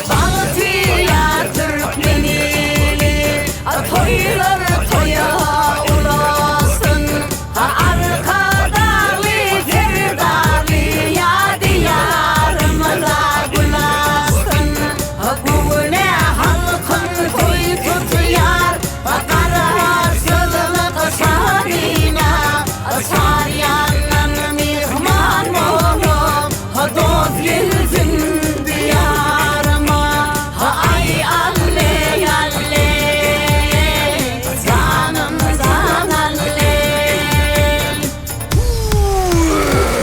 Bagtyýar türkmen ili, toýlar toýa ulasyn. Arkadagly Serdarly ýa-Diýarymyza gül açsyn. Bu güne halkyň toý tutýar, Garaşsyzlyk şanyna. Çar ýandan myhman bolup, dost gelsin Diýaryma. Aý alle, alle, janym jan alle.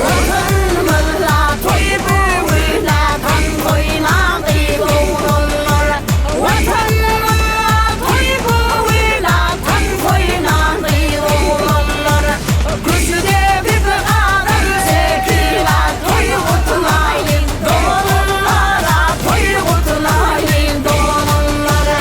Watanymyzda toý bu güne, tans oýnady oglanlar. Watanymyzda toý bu güne, tans oýnady oglanlar. Köşüde biz galar şekila, toý gutlaýyn doganlara, toý gutlaýyn doganlara.